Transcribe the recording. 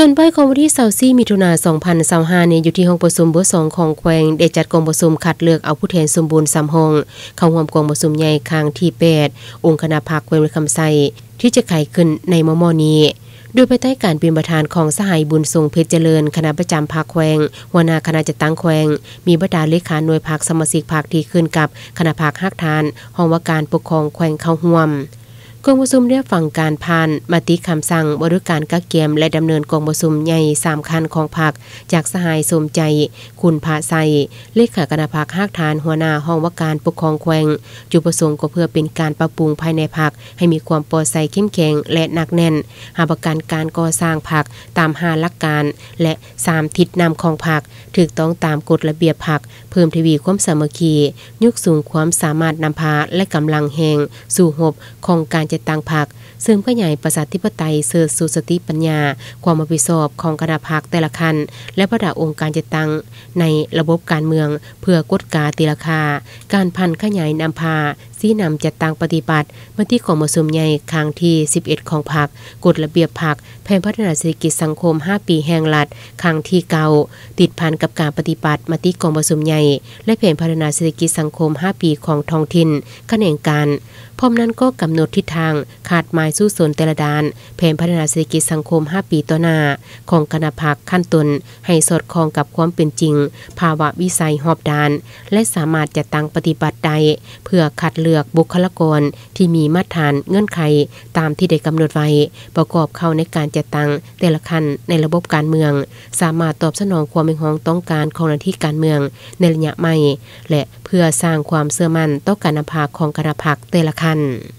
ຕອນບ່າຍຂອງວັນທີຊາວສີ່ ມິຖຸນາ ສອງພັນຊາວຫ້ານີ້ ຢູ່ທີ່ຫ້ອງປະຊຸມ ເບີສອງ ຂອງແຂວງ ໄດ້ຈັດກອງປະຊຸມຄັດເລືອກເອົາຜູ້ແທນສົມບູນສາມຫ້ອງ ເຂົ້າຮ່ວມກອງປະຊຸມໃຫຍ່ຄັ້ງທີແປດ ອົງຄະນະພັກແຂວງບໍລິຄຳໄຊ ທີ່ຈະໄຂຂຶ້ນໃນມໍ່ໆນີ້ ໂດຍພາຍໃຕ້ການເປັນປະທານຂອງສະຫາຍ ບຸນສົງ ເພັດຈະເລີນ ຄະນະປະຈຳພັກແຂວງ, ຫົວໜ້າຄະນະຈັດຕັ້ງແຂວງ, ມີບັນດາເລຂາໜ່ວຍພັກ, ສະມາຊິກພັກທີ່ຂຶ້ນກັບຄະນະພັກຮາກຖານ, ຫ້ອງວ່າການປົກຄອງແຂວງເຂົ້າຮ່ວມ. ກອງປະຊຸມໄດ້ຮັບຟັງການຜ່ານມະຕິຄຳສັ່ງວ່າດ້ວຍການກະກຽມ ແລະ ດຳເນີນກອງປະຊຸມໃຫຍ່ສາມຂັ້ນຂອງພັກ ຈາກສະຫາຍ ສົມໃຈ ຄຸນພະໄຊ ເລຂາຄະນະພັກຮາກຖານ, ຫົວໜ້າຫ້ອງວ່າການປົກຄອງແຂວງ. ຈຸດປະສົງກໍເພື່ອເປັນການປັບປຸງພາຍໃນພັກໃຫ້ມີຄວາມປອດໃສ, ເຂັ້ມແຂງ ແລະ ໜັກແໜ້ນ, ຮັບປະກັນການກໍ່ສ້າງພັກຕາມຫ້າຫຼັກການ ແລະ ສາມທິດນຳຂອງພັກ, ຖືກຕ້ອງຕາມກົດລະບຽບພັກ, ເພີ່ມທະວີຄວາມສາມັກຄີ, ຍົກສູງຄວາມສາມາດນຳພາ ແລະ ກຳລັງແຮງສູ້ຮົບຂອງການຈັດຕັ້ງພັກ, ເສີມຂະຫຍາຍປະຊາທິປະໄຕ, ເສີດສູດສະຕິປັນຍາ, ຄວາມຮັບຜິດຊອບຂອງຄະນະພັກແຕ່ລະຂັ້ນ ແລະ ບັນດາອົງການຈັດຕັ້ງໃນລະບົບການເມືອງ ເພື່ອກວດກາຕີລາຄາການຜັນຂະຫຍາຍນຳພາ, ຊີ້ນຳຈັດຕັ້ງປະຕິບັດມະຕິກອງປະຊຸມໃຫຍ່ຄັ້ງທີສິບເອັດຂອງພັກ, ກົດລະບຽບພັກ, ແຜນພັດທະນາເສດຖະກິດສັງຄົມຫ້າປີແຫ່ງລັດຄັ້ງທີເກົ້າ ຕິດພັນກັບການປະຕິບັດມະຕິກອງປະຊຸມໃຫຍ່ ແລະ ແຜນພັດທະນາເສດຖະກິດສັງຄົມຫ້າປີຂອງທ້ອງຖິ່ນ, ຂະແໜງການ. ພ້ອມນັ້ນກໍກຳນົດທິດທາງ, ຄາດໝາຍສູ້ຊົນແຕ່ລະດ້ານແຜນພັດທະນາເສດຖະກິດສັງຄົມຫ້າປີຕໍ່ໜ້າຂອງຄະນະພັກຂັ້ນຕົ້ນ ໃຫ້ສອດຄ່ອງກັບຄວາມເປັນຈິງ, ພາວະວິໄສຮອບດ້ານ ແລະ ສາມາດຈັດຕັ້ງປະຕິບັດໄດ້ ເພື່ອຄັດເລືອກບຸກຄະລາກອນທີ່ມີມາດຖານເງື່ອນໄຂຕາມທີ່ໄດ້ກຳນົດໄວ້ ປະກອບເຂົ້າໃນການຈັດຕັ້ງແຕ່ລະຂັ້ນໃນລະບົບການເມືອງ, ສາມາດຕອບສະໜອງຄວາມຮຽກຮ້ອງຕ້ອງການຂອງໜ້າທີ່ການເມືອງໃນໄລຍະໃໝ່ ແລະ ເພື່ອສ້າງຄວາມເຊື່ອໝັ້ນຕໍ່ການນຳພາຂອງຄະນະພັກແຕ່ລະຂັ້ນ.